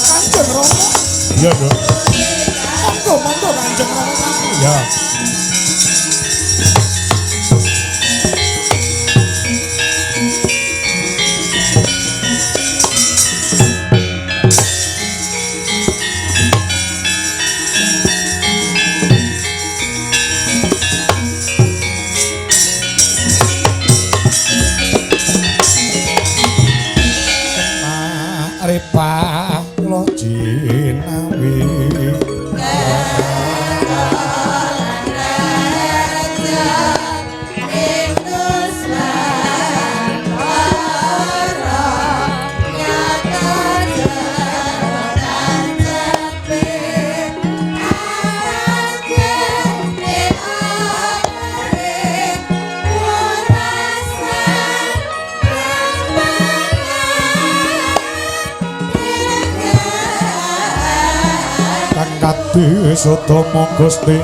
Kanjeng Rama. Iya, Nduk. Monggo, monggo Kanjeng Rama Prabu. Ya. Arepah jinawi. Kang Kadisodama Gusti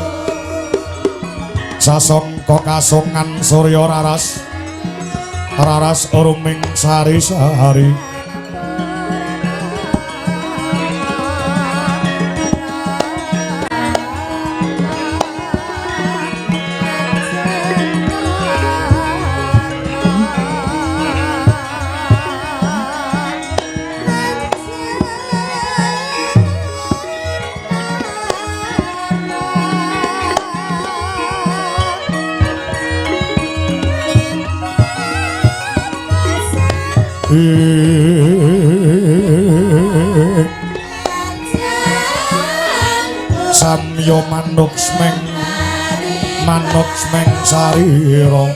sasongko kasongan surya raras raras ruming sari sari. Samya manuksmeng manuksmeng sarira.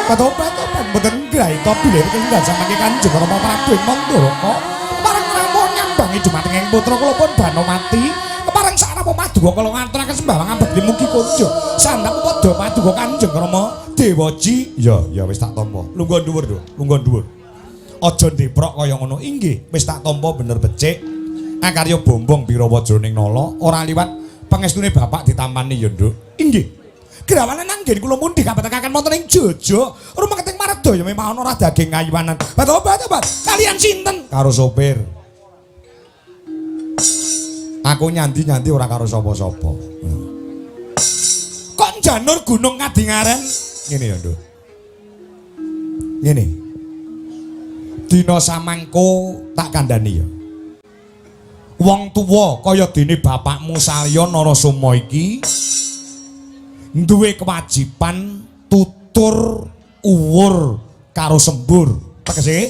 Patobat-tobat mboten ngraita bilih ketunggal samangke Kanjeng Rama Prabu ing Manduraka. Kepareng rawuh nyambangi dumateng ing putra kula pun Banomati. Kepareng sakrama paduka kula ngaturaken sembah pangabekti mugi kunjuk. Sandhap padha paduka Kanjeng Rama Dewaji. Ya, ya wis tak tampa. Lungguh dhuwur, Nduk. Lungguh dhuwur. Aja ndeprok kaya ngono. Inggih, wis tak tampa bener becik. Akarya bombong birawa jroning nala ora liwat pangestune bapak ditampani ya, Nduk. Inggih. Grawanan anggen kula mundhi kapetekaken wonten ing Jojo. Rumeketing maredaya memang ana ora daging kayuwanan. Batobat-tobat kalian sinten? Karo sopir. Aku nyandi-nyandi ora karo sapa-sapa. Kok njanur gunung Kadingaren? Ngene ya, Nduk. Ngene. Dina samangko tak kandhani ya. Wong tuwa kaya dene bapakmu Salya Narasoma iki duwe kewajiban tutur uwur karo sembur. Tegese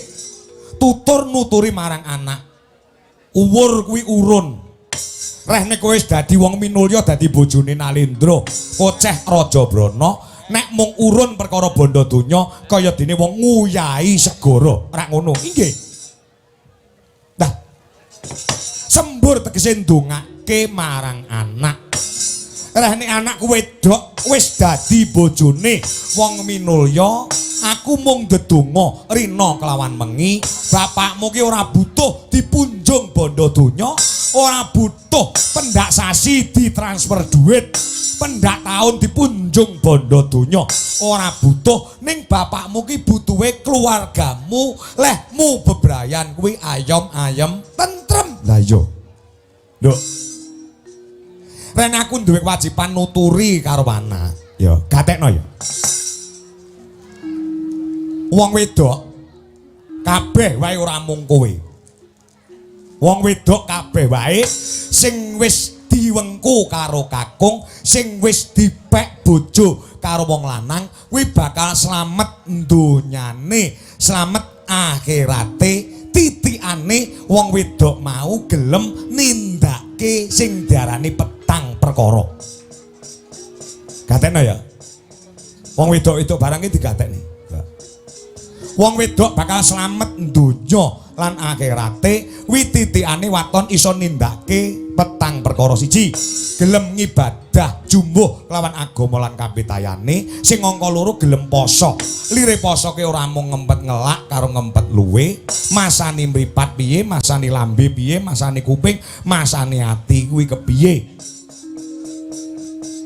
tutur nuturi marang anak. Uwur kuwi urun. Rehne kowe wis dadi wong minulya dadi bojone Nalendra, koceh Raja Brana, nek mung urun perkara bondo donya kaya dene wong nguyahi segara. Ora ngono. Inggih. Nah, sembur tegese ndongake marang anak. Rehne anakku wedok wis dadi bojone wong minulya, aku mung ndedonga rina kelawan wengi, bapakmu ki ora butuh dipunjung bondo donya, ora butuh pendak sasi ditransfer duit, pendak taun dipunjung bondo donya, ora butuh. Ning bapakmu ki butuhe keluargamu, lehmu bebrayan kuwi ayom-ayem tentrem. Lah iya. Nduk. Ren aku duwe kewajiban nuturi karo anak. Ya, gatekno ya. Wong wedok kabeh wae ora mung kowe. Wong wedok kabeh wae sing wis diwengku karo kakung, sing wis dipek bojo karo wong lanang, kuwi bakal slamet donyane, slamet akhirate. Titikane wong wedok mau gelem nindakake sing diarani petang perkara. Gatekno ya. Wong wedok-wedok barang iki digatekne. Wong wedok bakal slamet donya lan akhirate kuwi titikane waton iso nindakake petang perkara. Siji, gelem ngibadah jumbuh lawan agama lan kapitayane. Sing angka loro gelem poso. Lire poso ki ora mung ngempet ngelak karo ngempet luwe, masani mripat piye, masani lambe piye, masani kuping, masani ati kuwi kepiye.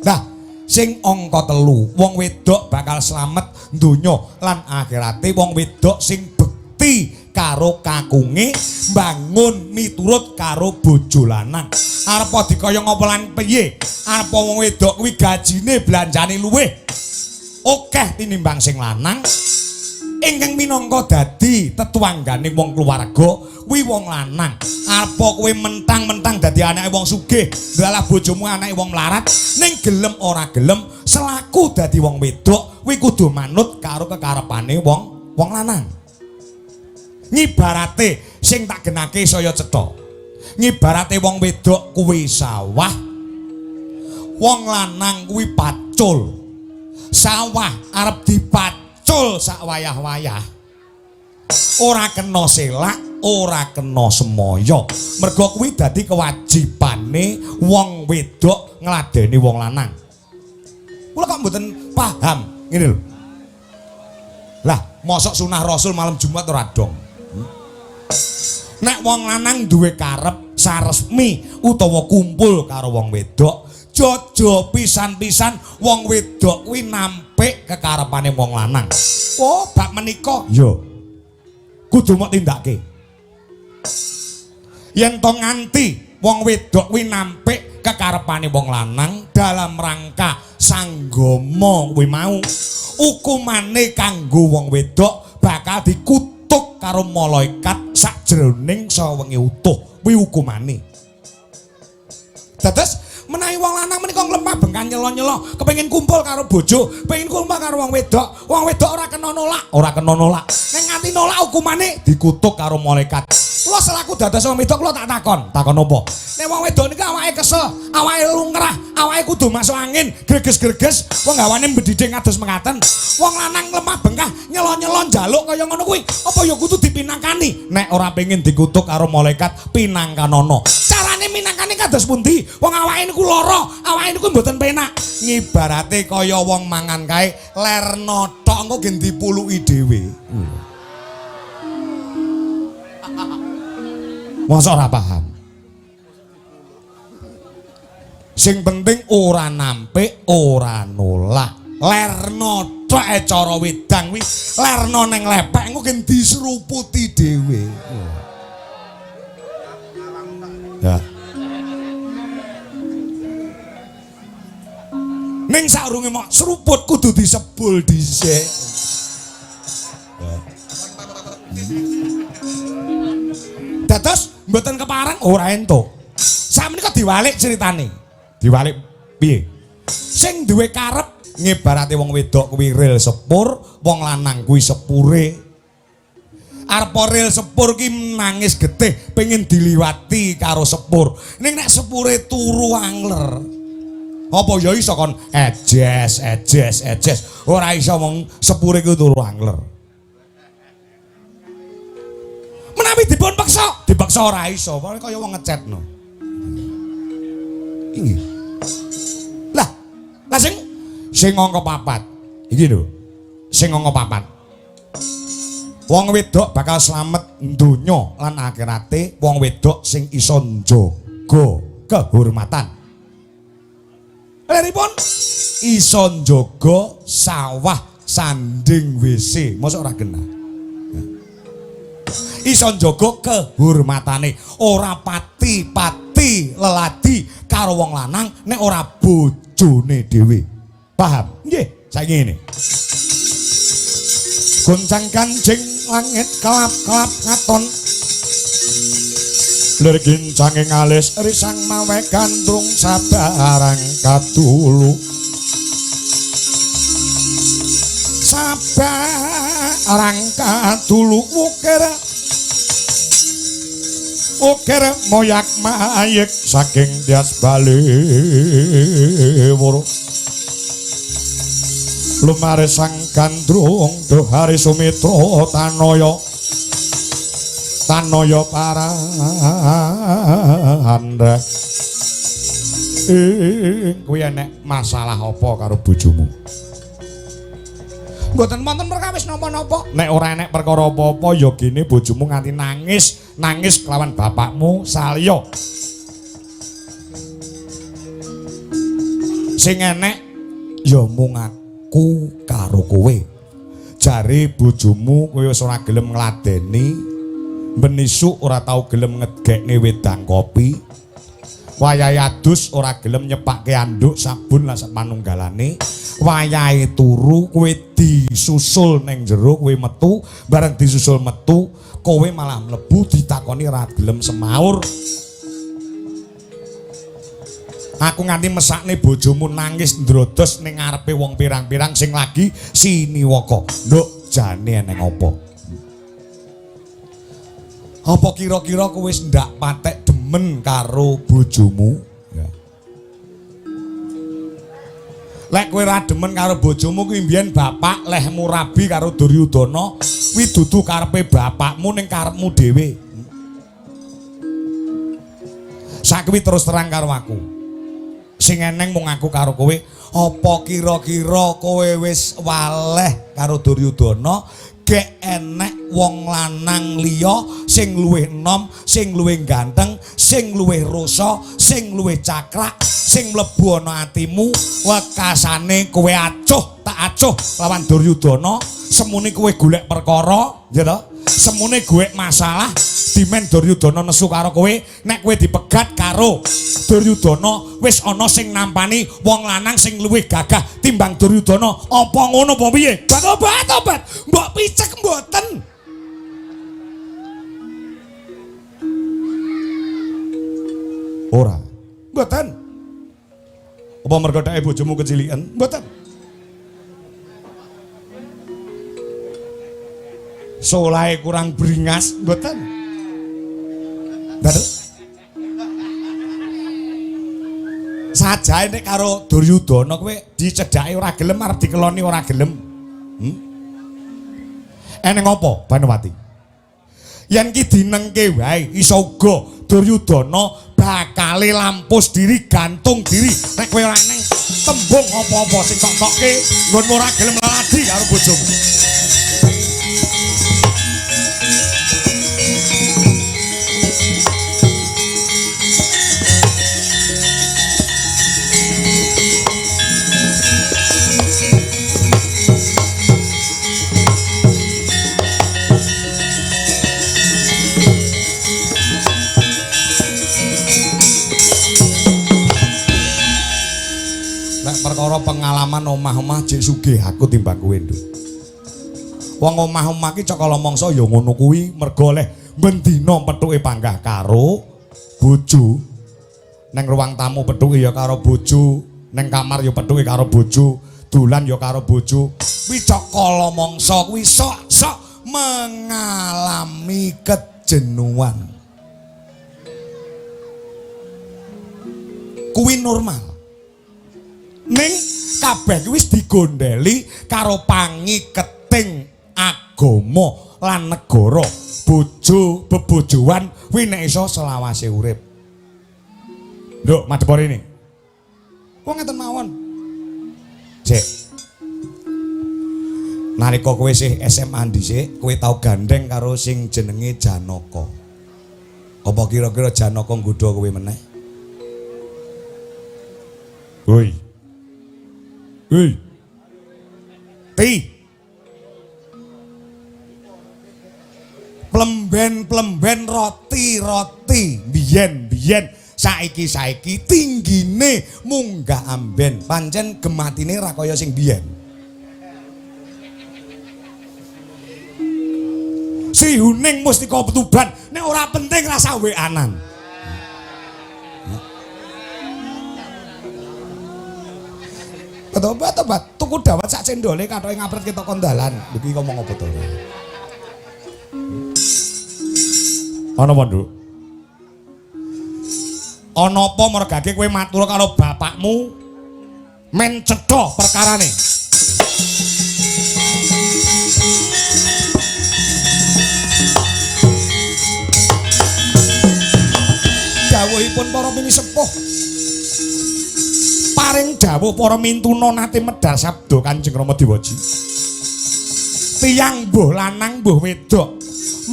Nah, sing angka telu, wong wedok bakal slamet donya lan akhirate wong wedok sing bekti karo kakunge, mbangun miturut karo bojo lanang. Arepa dikaya ngapa lan piye? Arepa wong wedok kuwi gajine belanjane luwih akeh tinimbang sing lanang, ingkang minangka dadi tetuanggane wong keluarga kuwi wong lanang. Arepa kowe mentang-mentang dadi anake wong sugih, dalah bojomu anake wong melarat, ning gelem ora gelem selaku dadi wong wedok kuwi kudu manut karo kekarepane wong wong lanang. Ngibarate sing tak genake saya cetha. Ngibarate wong wedok kuwi sawah, wong lanang kuwi pacul. Sawah arep dipacul sak wayah-wayah, ora kena selak, ora kena semaya. Merga kuwi dadi kewajibane wong wedok ngladeni wong lanang. Kula kok mboten paham ngene lho. Lah, mosok sunah Rasul malam Jumat ora dong. Nek wong lanang duwe karep saresmi utawa kumpul karo wong wedok, jojo pisan-pisan wong wedok kuwi nampik kekarepane wong lanang. Oh, bab menika ya kudu mok tindake. Yen to nganti wong wedok kuwi nampik kekarepane wong lanang dalam rangka sanggama kuwi mau, hukumane kanggo wong wedok bakal dikutuk karo malaikat sakjroning sawengi utuh. Kuwi hukumane. Dados menawi wong lanang menika nglemah bengkan nyelo-nyelo, kepengin kumpul karo bojo, pengin kumpul karo wong wedok, wong wedok ora kena nolak, ora kena nolak. Nek nganti nolak hukumane dikutuk karo malaikat. Kula selaku dados wong wedok kula tak takon, takon napa? Nek wong wedok niku awake kesel, awake lungrah, awake kudu masuk angin, greges-greges, wong gawane mbedhidhing kados mekaten. Wong lanang lemah bengkah nyelo-nyelo njaluk kaya ngono kuwi, apa ya kudu dipinangkani? Nek ora pengin dikutuk karo malaikat, pinangkanono. Carane minangkani kados pundi? Wong awake niku lara, awake niku mboten penak. Ngibarate kaya wong mangan kae lerno tok engko gen dipuluki dhewe. Masa ora paham? Sing penting ora nampik, ora nolak. Lerno tok cara wedang kuwi, lerno ning lepek engko gen diseruputi dhewe. Ya. Ning saurunge mok seruput kudu disebul dhisik. Dados mboten kepareng ora entuk. Sakmenika diwalik ceritane. Diwalik piye? Sing duwe karep ngibarate wong wedok kuwi ril sepur, wong lanang kuwi sepure. Arep ril sepur ki nangis getih pengin diliwati karo sepur. Ning nek sepure turu angler, apa ya iso kon ejes ejes ejes, ora iso wong sepure kuwi turu angler. Menawi dipun peksa, dipeksa ora iso, pokoke kaya wong ngecetno. Inggih. Lah, lah sing sing angka papat. Iki lho. Sing angka papat. Wong wedok bakal slamet donya lan akhirate, wong wedok sing iso njaga kehormatan. Leripun iso njaga sawah sanding WC, mosok ora genah. Iso njaga kehormatane, ora pati-pati leladi karo wong lanang nek ora bojone dhewe. Paham? Nggih, saiki ngene. Goncang kancing langit kelap-kelap katon. Lir gincange ngalis risang mawe gandrung sabarang kadulu. Sabarang kadulu ukir ukir moyak mayik saking Tyas Baleworo. Lumare sang gandrung dohari Sumitra tanaya tanaya parandha. Kuwi enek masalah apa karo bojomu? Mboten wonten perkawis napa-napa. Nek ora enek perkara apa-apa ya gene bojomu nganti nangis, nangis kelawan bapakmu Salya. Sing enek ya mung aku karo kowe. Jare bojomu kowe wis ora gelem ngladeni, ben isuk ora tau gelem ngegekne wedang kopi. Wayahe adus ora gelem nyepake anduk sabun lan sapanunggalane. Wayahe turu kowe disusul ning jero, kowe metu, bareng disusul metu kowe malah mlebu ditakoni ora gelem semaur. Aku nganti mesakne bojomu nangis ndrodos ning ngarepe wong pirang-pirang sing lagi siniwaka. Nduk, jane eneng apa? Apa kira-kira kowe wis ndak patek demen karo bojomu? Ya. Lek kowe ora demen karo bojomu kuwi mbiyen bapak lehmu rabi karo Duryudana kuwi dudu karepe bapakmu ning karepmu dhewe. Sakuwi terus terang karo aku. Sing eneng mung aku karo kowe, apa kira-kira kowe wis waleh karo Duryudana gek enek wong lanang liya sing luwih enom, sing luwih ganteng, sing luwih rasa, sing luwih cakrak, sing mlebu ana atimu, wekasane kowe acuh tak acuh lawan Duryudana, semune kowe golek perkara, ya toh? Semune golek masalah, dimen Duryudana nesu karo kowe, nek kowe dipegat karo Duryudana wis ana sing nampani wong lanang sing luwih gagah timbang Duryudana. Apa ngono apa piye? Obat obat, mbok picek mboten. Ora. Mboten. Apa mergo dheke bojomu keciliken? Mboten. Solahe kurang beringas? Mboten. Mboten. Sajae nek karo Duryudana kowe dicedhake ora gelem, arep dikeloni ora gelem. Eneng apa, Banowati? Yen ki dinengke wae iso uga Duryudana bakale lampus diri, gantung diri. Nek kowe ora eneng tembung apa-apa sing tok-tokke nggonmu ora gelem leladi karo bojomu. Perkara pengalaman omah-omah jek sugih aku timbang kowe, Nduk. Wong omah-omah ki cakala mangsa ya ngono kuwi, mergo oleh bendina pethuke panggah karo bojo. Neng ruang tamu pethuke ya karo bojo, neng kamar ya pethuke karo bojo, dolan ya karo bojo. Kuwi cakala mangsa kuwi sok-sok mengalami kejenuhan. Kuwi normal. Ning kabeh wis digondeli karo pangiketing agama lan negara. Bojo bebojoan kuwi nek iso selawase urip. Nduk, madhep rene. Wong ngeten mawon. Sik. Nalika kowe isih SMA dhisik, kowe tau gandeng karo sing jenenge Janaka. Apa kira-kira Janaka nggodha kowe meneh? Woi. Woi. Ti. Plemben-plemben roti-roti biyen-biyen saiki-saiki tinggine munggah amben pancen gematine ra kaya sing biyen. Sri Huning Mustika Tuban nek ora penting rasa weanan. Tobat-tobat tuku dawet sak cendole kathoke ngapret ketok kondalan. Lho iki ngomong apa to? Ana apa, Nduk? Ana apa mergake kowe matur karo bapakmu men cetha perkarane? Dawuhipun para pinisepuh paring dawuh para mintuna nate medhar sabda Kanjeng Rama Dewaji. Tiyang mbuh lanang mbuh wedok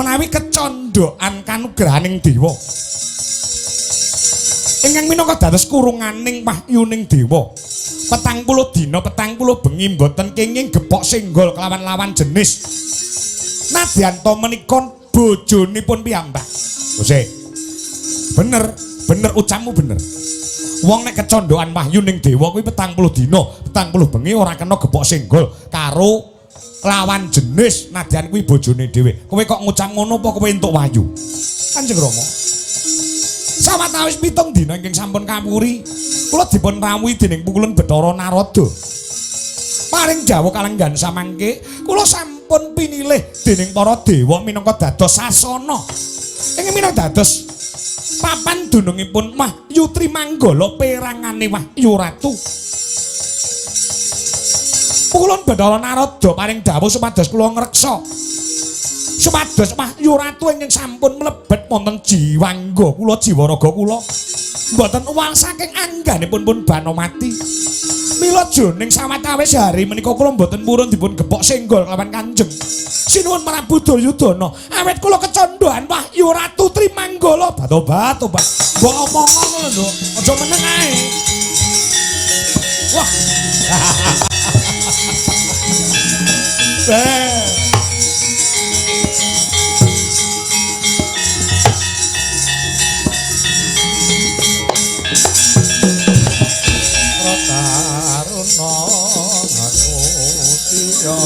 menawi kecondhokan kanugrahaning dewa ingkang minangka dados kurunganing wahyuning dewa 40 dina 40 bengi mboten kenging gepok senggol kelawan lawan jenis. Nadyan to menika bojonipun piyambak. Sik. Bener, bener ucapmu bener. Wong nek kecondhokan wahyuning dewa kuwi 40 dina 40 bengi ora kena gepok senggol karo lawan jenis nadyan kuwi bojone dhewe. Kowe kok ngucap ngono apa kowe entuk wahyu? Kanjeng Rama. Sawetawis 7 dina ingkang sampun kawuri, kula dipun rawuhi dening pukulun Bathara Narada. Paring dawuh kalenggan samangke, kula sampun pinilih dening para dewa minangka dados sasana. Ingkang minangka dados papan dunungipun Wahyu Trimanggala perangane Wahyu Ratu. Pukulun Bathara Narada paring dawuh supados kula ngreksa supados Wahyu Ratu ingkang sampun mlebet wonten jiwangga kula jiwa raga kula mboten uwal saking angganipun pun Banomati. Mila jroning sawetawis hari menika kula mboten purun dipun gepok senggol kelawan Kanjeng Sinuwun Prabu Duryudana awit kula kecondhoan Wahyu Ratu Trimanggala. Batobat tobat mbok omong ngono lho, Nduk, aja meneng ae. Wah. Taruna ngutiya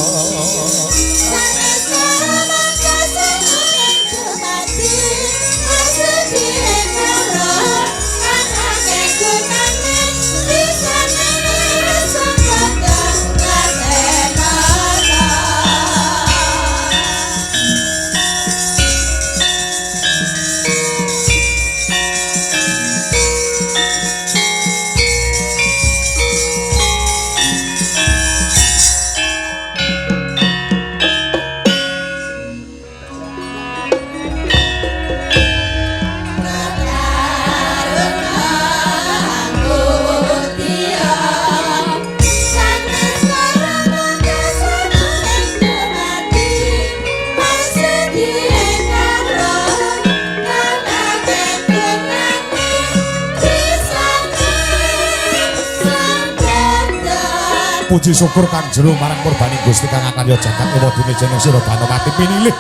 puji syukur kang jero marang kurbaning Gusti kang akarya jagat ewa dene jeneng sira Banomati pinilih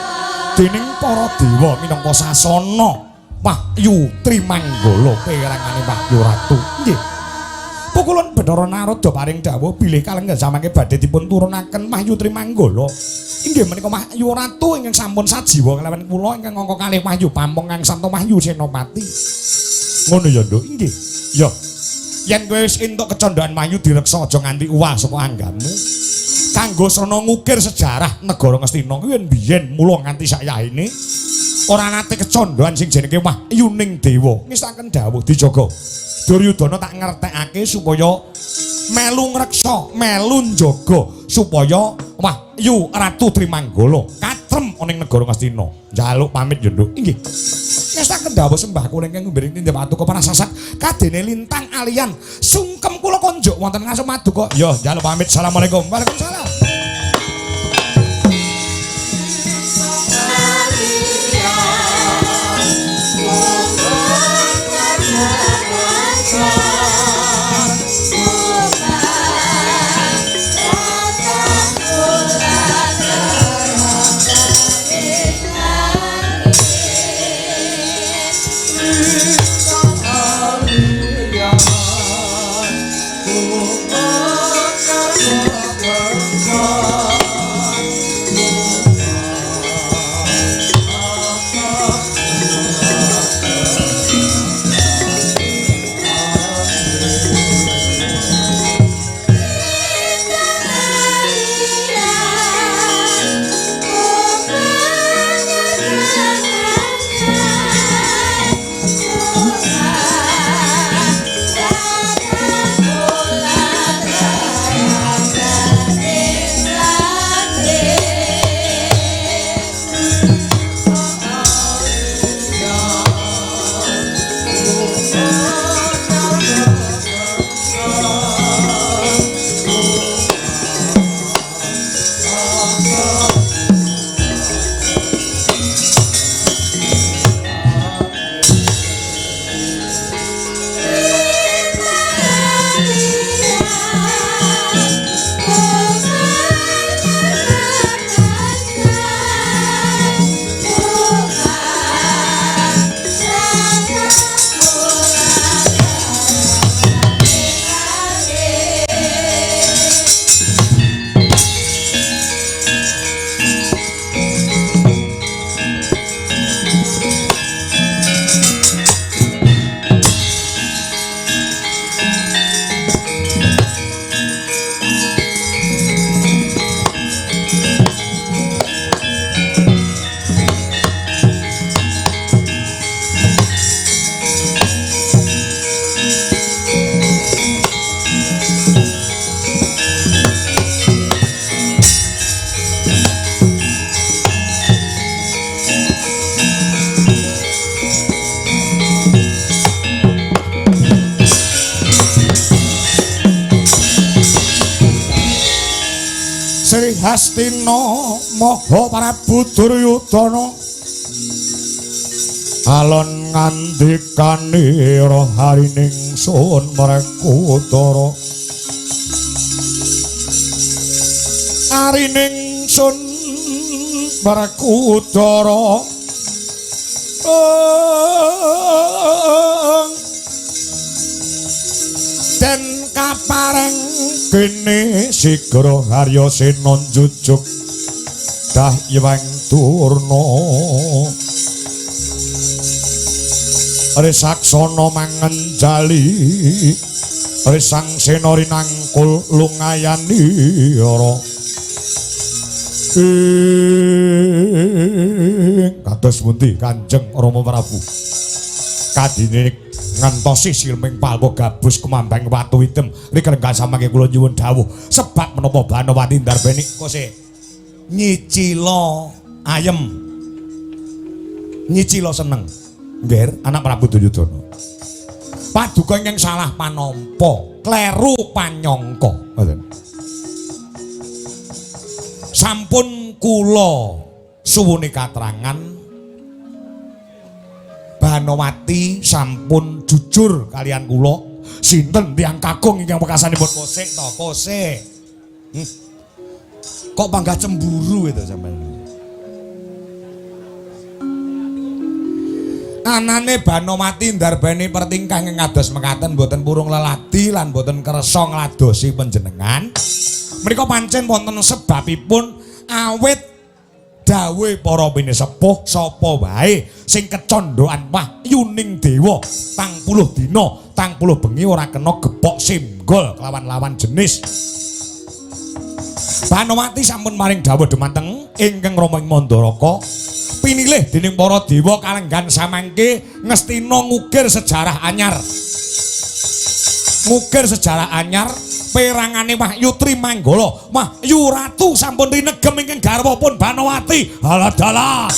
dening para dewa minangka sasana Wahyu Trimanggala perangane Wahyu Ratu. Nggih. Pukulun Bathara Narada paring dawuh bilih kalenggan samangke badhe dipun turunaken Wahyu Trimanggala. Inggih menika Wahyu Ratu ingkang sampun sajiwa kelawan kula ingkang angka kalih Wahyu Pamong kang Santo Wahyu Senopati. Ngono ya, Nduk. Nggih. Ya. Yen kowe wis entuk kecondhoan wahyu direksa aja nganti uwal saka anggamu. Kanggo srana ngukir sejarah negara Ngastina kuwi yen biyen mula nganti sayahene ora nate kecondhoan sing jenenge wahyuning dewa. Ngestaken dawuh dijaga. Duryudana tak ngertekake supaya melu ngreksa, melu njaga supaya Wahyu Ratu Trimanggala katrem ana ing negara Ngastina. Njaluk pamit ya, Nduk. Inggih. Ngestaken dawuh sembah kula ingkang ngumbiring tindha patuko panasasak kadene lintang alian sungkem kula konjuk wonten ngasem maduka. Yo njaluk pamit. Assalamualaikum. Waalaikumsalam. Sri Hastina Maha Prabu Duryudana alon ngandikane harining sun Mrekudara arining sun Mrekudara den kapareng kene sigra Harya Sena njujuk Dahyang Durna Risaksana mangenjali Risang Sena rinangkul lungayanira ing kados pundi Kanjeng Rama Prabu kadine ngentosi silming palwa gabus kemambang watu hitam rikrenggan samangke kula nyuwun dawuh sebab menapa Banowati ndarbeni kose nyicila ayem nyicila seneng nggih anak Prabu Duryudana paduka ingkang salah panampa kleru panyangka ngoten sampun kula suwune katrangan Banowati sampun jujur kalian kula sinten tiyang kakung ingkang wekasanipun kosek to kosek kok panggah cemburu itu sampean anane Banowati ndarbeni pertingkah ngados mekaten mboten purung leladi lan mboten kersa ngladosi panjenengan menika pancen wonten sebabipun awit dawuhe para pinisepuh sapa wae sing kecondhokan wahyuning dewa tang puluh dina tang puluh bengi ora kena gepok senggol kelawan lawan jenis. Banowati sampun maring dawuh dumateng ingkang Rama ing Mandaraka pinilih dening para dewa kalenggan samangke ngestina ngukir sejarah anyar. Ngukir sejarah anyar perangane Wahyu Trimanggala Wahyu Ratu sampun rinegem ingkang garwapun Banowati. Halah dalah.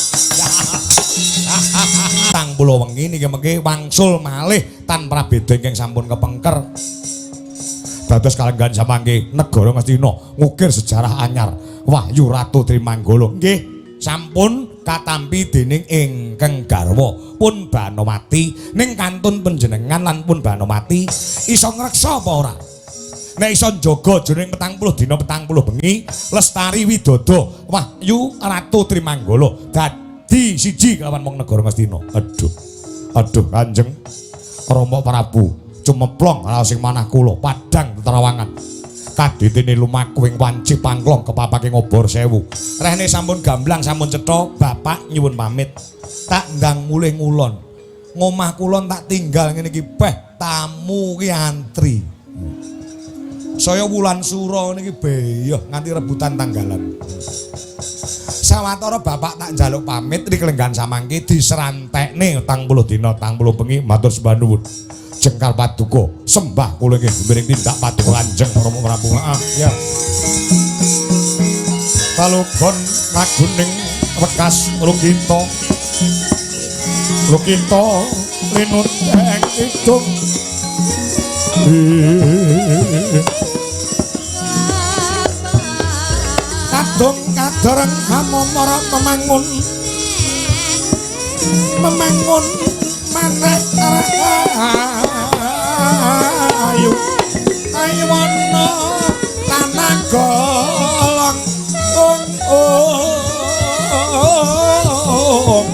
80 80 wengi niki mengke wangsul malih tan prabeda ingkang sampun kepengker. Dados kalenggahan samangke negara Ngastina ngukir sejarah anyar Wahyu Ratu Trimanggala. Nggih, sampun katampi dening ingkang garwa pun Banowati ning kantun panjenengan lan pun Banowati iso ngreksa apa ora? Nek iso njaga jroning 40 dina 40 bengi lestari widodo Wahyu Ratu Trimanggala dadi siji kelawan wong negara Ngastina. Aduh. Aduh Kanjeng Rama Prabu cumeplong sing manah kula padhang teterawangan. Kaditene lumaku ing wanci pangklong kepapake ngobor sewu. Rehne sampun gamblang sampun cetha, bapak nyuwun pamit. Tak ndang mulih ngulon. Ngomah kulon tak tinggal ngene iki beh tamu ki antri. Saya wulan sura niki beyoh nganti rebutan tanggalan. Sawetara bapak tak njaluk pamit niki lenggan samangke diserantekne 40 dina 40 bengi matur sembah nuwun. Jengkal paduka sembah kula nggih miring tindak paduka Kanjeng Rama Prabu. Heeh, ya. Palugon laguning wekas lukita. Lukita linuteng kidung. Kadung kadoreng hamomara memangun. Memangun manek ayu aywana tanah golong ung ung ung.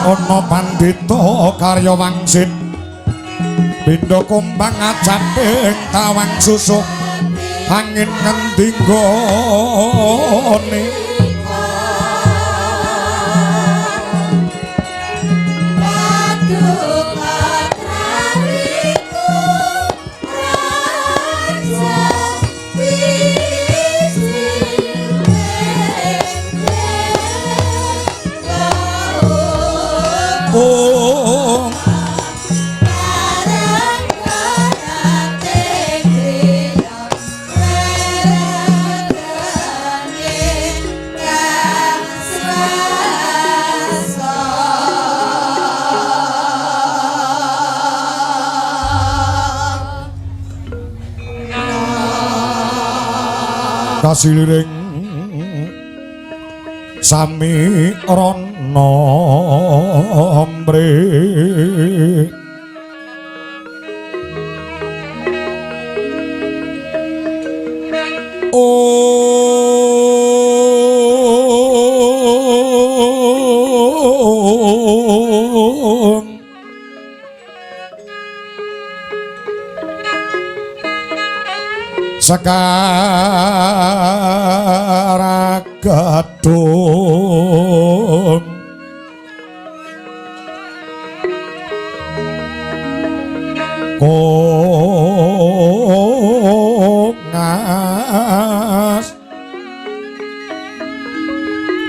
Ana pandhita karya wangsit pindha kumbang ajaping tawang susuh angin ngendi nggone. Oh. Kasiliring sami rana mre Om Sekaragadung Kongas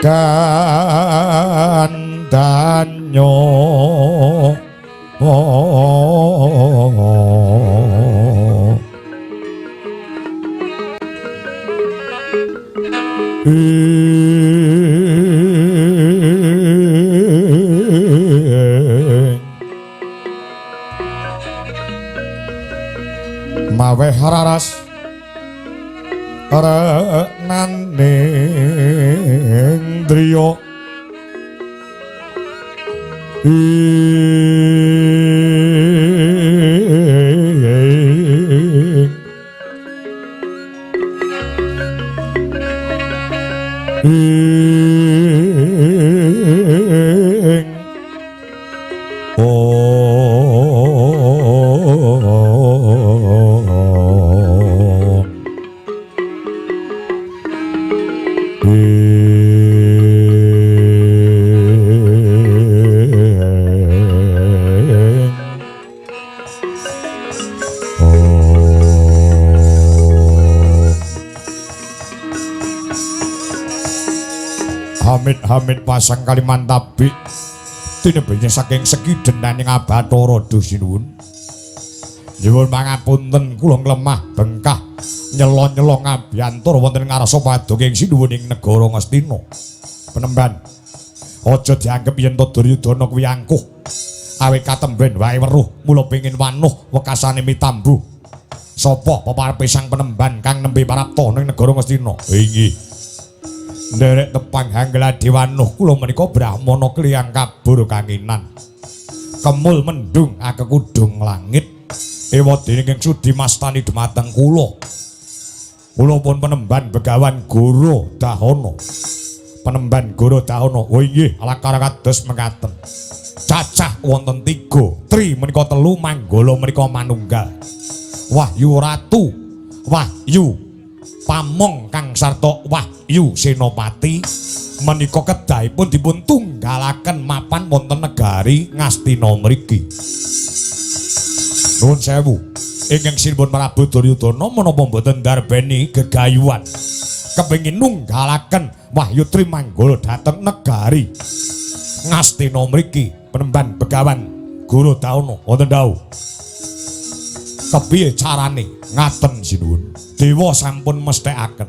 Gandanyo Maweh raras renaning driya ing Om ing Om. Hamid-hamid pasang Kalimantabi tinebihnya saking sekidenaning Abathara Duh sinuwun. Nyuwun pangapunten kula nglemah bengkah nyela-nyela ngabyantur wonten ngarsa paduka ing sinuwun ing negara Ngastina. Penemban, aja dianggep yen to Duryudana kuwi angkuh. Awit katemben wae weruh mula pengin wanuh wekasane mitambuh. Sapa peparepe sang penemban kang nembe parapta ning negara Ngastina? Inggih. Nderek tepang hanggladewanuh kula menika brahmana kliyang kabur kanginan. Kemul mendung akekudung langit. Ewadene ingkang sudi mastani dumateng kula. Kula pun penemban Begawan Goro Dahana. Penemban Goro Dahana. Oh inggih, alakara kados mekaten. Cacah wonten 3, tri menika 3, manggala menika manunggal. Wahyu Ratu, Wahyu Pamong kang sarta Wahyu Senopati menika kedahipun dipun tunggalaken mapan wonten negari Ngastina mriki. Nuwun sewu, ingkang sinipun Prabu Duryudana menapa mboten ndarbeni gegayuhan kepengin nunggalaken Wahyu Trimanggala dhateng negari Ngastina mriki. Penemban Begawan Goro Dahana wonten dawuh. Kepiye carane? Ngaten sinuwun. Dewa sampun mesthekaken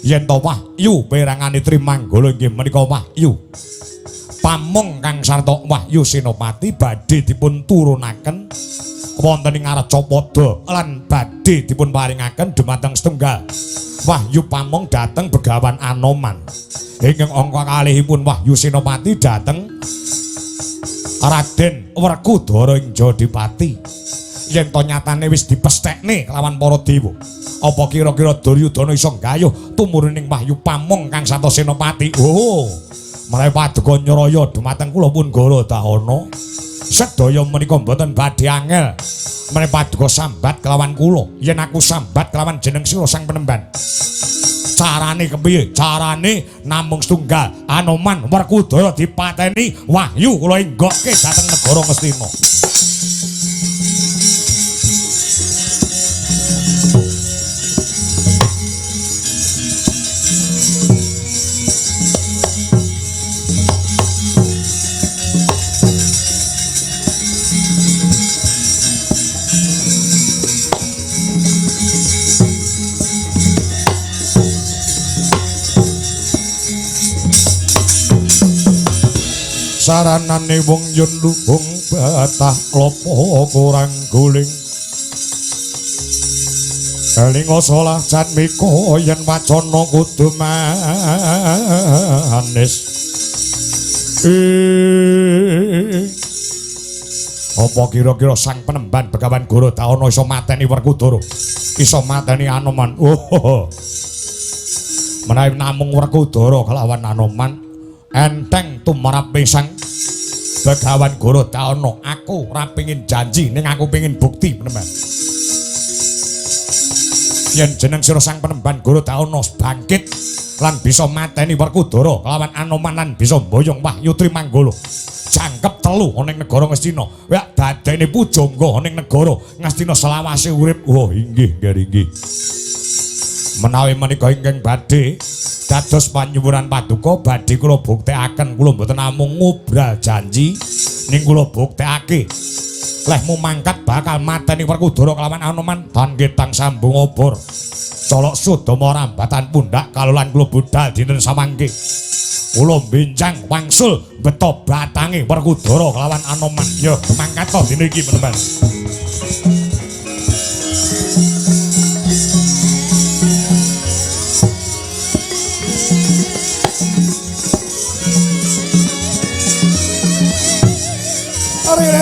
yen to wahyu perangane Trimanggala inggih menika wahyu Pamong kang sarta Wahyu Senopati badhe dipun turunaken wonten ing Arcapada lan badhe dipun paringaken dumateng setunggal Wahyu Pamong dhateng Begawan Anoman. Ingkang angka kalihipun Wahyu Senopati dhateng Raden Werkudara ing Jodipati. Yen to nyatane wis dipesthekne kelawan para dewa, apa kira-kira Duryudana iso nggayuh tumuruning Wahyu Pamong kang sarta Senopati? Oh, menawi paduka nyraya dumateng kula pun Goro Dahana, sedaya menika mboten badhe angel. Menawi paduka sambat kelawan kula, yen aku sambat kelawan jeneng sira sang penemban. Carane kepiye? Carane namung setunggal, Anoman Werkudara dipateni, wahyu kula enggokke dhateng negara Ngastina. Saranane wong yen luhung betah lopo kurang guling. Elinga salah jatmika yen wacana kudu manis. Apa kira-kira sang penemban Begawan Gorodana iso mateni Werkudara, iso mateni Anoman? Oh. Menawi namung Werkudara kelawan Anoman enteng tumrape sang Begawan Gorodana, aku ora pengin janji ning aku pengin bukti penemban. Yen jeneng sira sang penemban Gorodana bangkit lan bisa mateni Werkudara kelawan Anoman lan bisa mboyong Wahyu Trimanggala jangkep telu ana ing negara Ngastina, wek dadene pujangga ana ing negara Ngastina selawase urip. Oh inggih nggih inggih. Menawi menika ingkang badhe dados panyuwunan paduka badhe kula buktekaken, kula mboten namung ngobral janji ning kula buktekake lehmu mangkat bakal mateni Werkudara kelawan Anoman tan ketang sambung obor colok sudama rambatan pundak kalolan kula budal dinten samangke kula benjang wangsul beto batange Werkudara kelawan Anoman. Yo mangkat to dina iki penemban.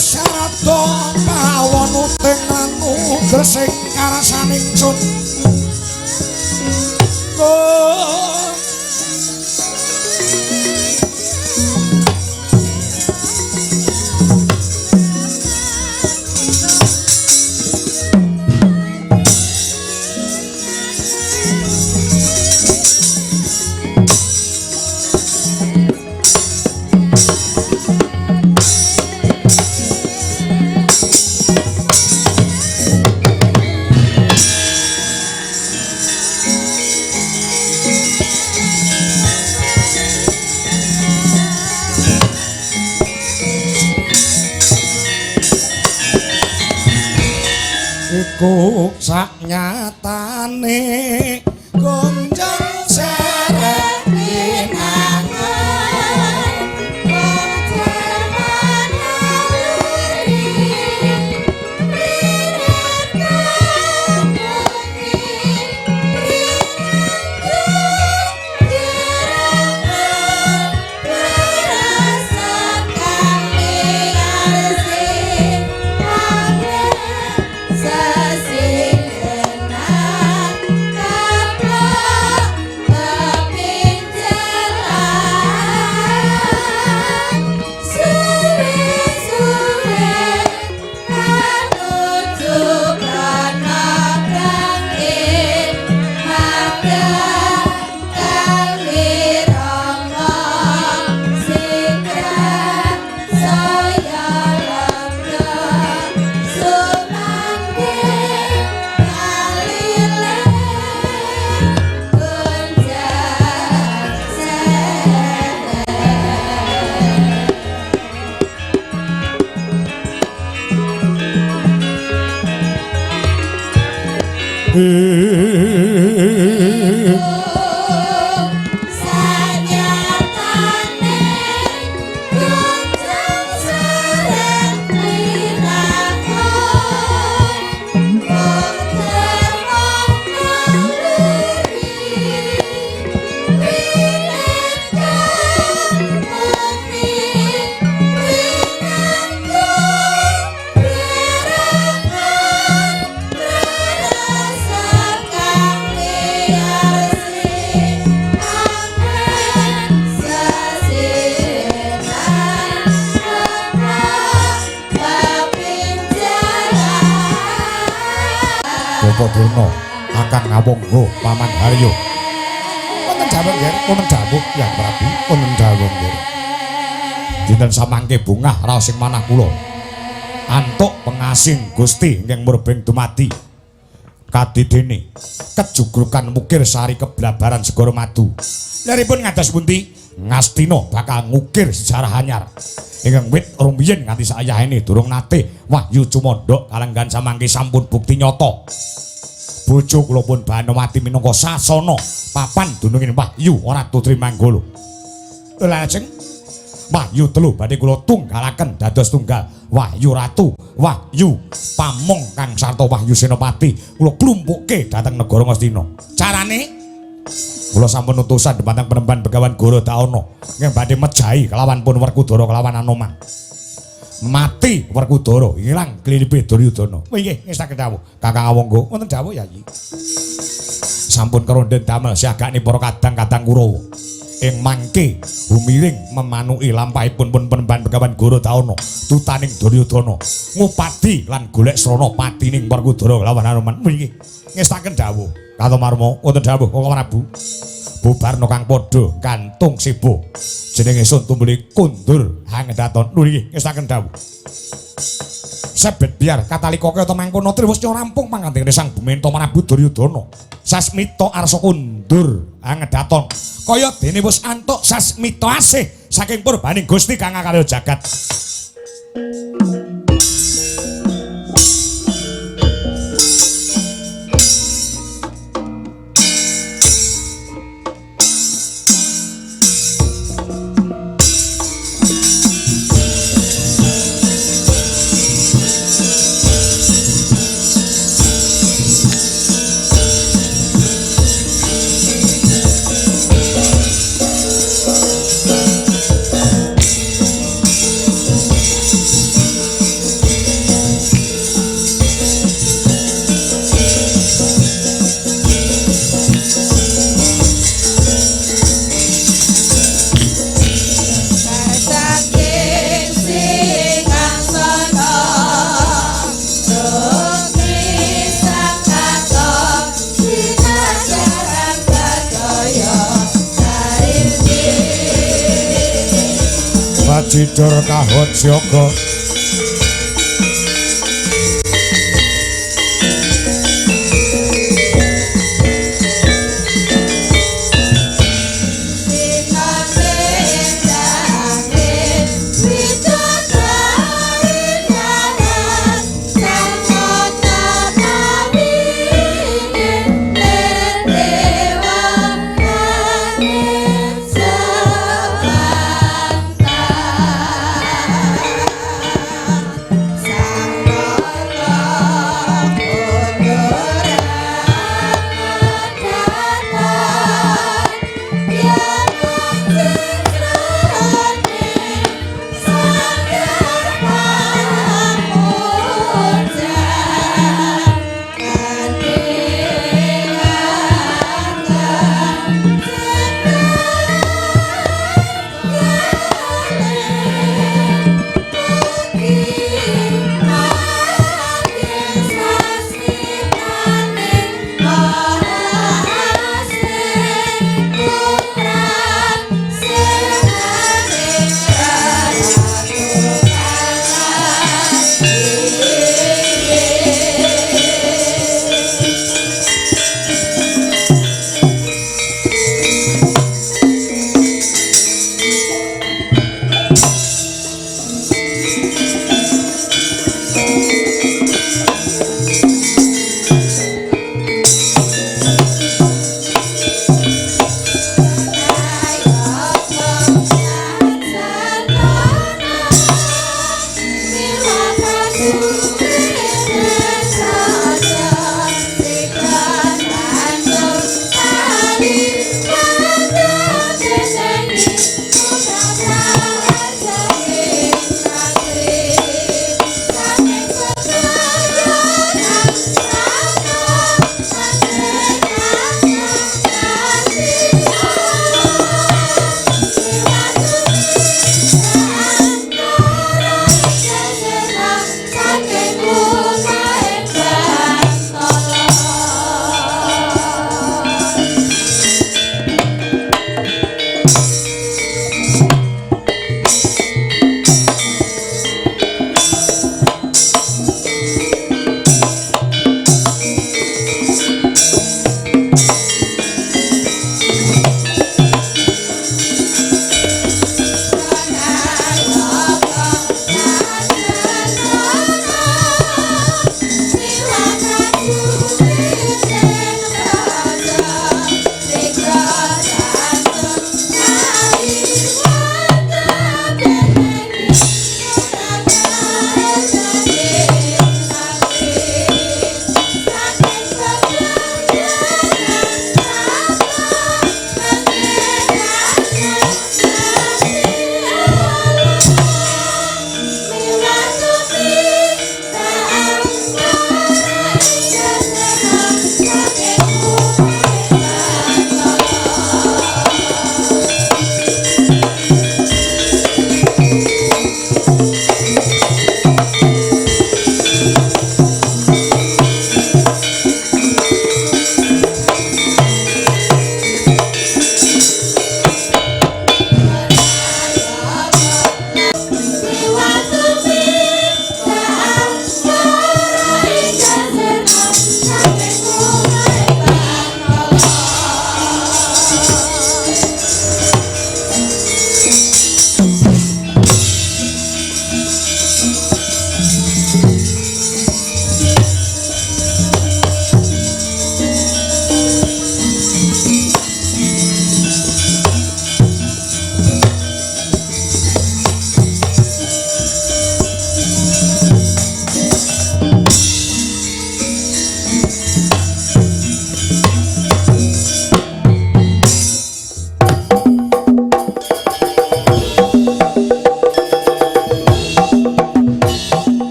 Sarada pawon uting anu gresik karasaning sun. Iku saknyatane gonjang seret pinangan wong jerman naluri riret bukti Bapak Durna akan ngawonggo Paman Haryo. Wonten dawuh nggih, wonten dawuh Hyang Prabu, wonten dawuh nggih. Dinten samangke bungah raos ing manah kula. Antuk pengasing Gusti ingkang murbeng dumadi. Kadidene kejugrukan mukir sari keblabaran segara madu. Leripun ngados pundi? Ngastina bakal ngukir sejarah anyar. Ingkang wit rumiyin nganti sayahene durung nate wahyu cumandha kalenggan samangke sampun bukti nyata. Bojo kula pun Banowati minangka sasana papan dununging wahyu Ratu Trimanggala. Lajeng Wahyu telu badhe kula tunggalaken dados tunggal. Wahyu Ratu, Wahyu Pamong kang sarta Wahyu Senopati kula klumpukke dhateng negara Ngastina. Carane kula sampun utusan dumateng penemban Begawan Goro Daana ingkang badhe mejahi kelawan pun Werkudara kelawan Anoman. Mati Werkudara, ilang klilipe Duryudana. Nggih, ngestake dawuh. Kakang Awangga, wonten dawuh Yayi. Sampun keronden damel siagane para kadang-kadang Kurawa. Ing mangke humiring memanuki lampahipun pun penemban Begawan Goro Daana tutaning Duryudana ngupadi lan golek srana patining Werkudara lawan Anoman. Nggih, ngestaken dawuh. Katomarma wonten dawuh Koko Prabu. Bubarna kang padha gantung sibo. Jenenge sun tumbule kundur hangedaton. Lho nggih ngestaken dawuh. Sebet biar katalika kaya mangkono trewus rampung pangantene Sang Bumenta Prabu Duryudana. Sasmita arsa kundur hangedaton. Kaya dene wis antuk sasmita asih saking purbaning Gusti kang akarya jagat. Bajidur kahon siaga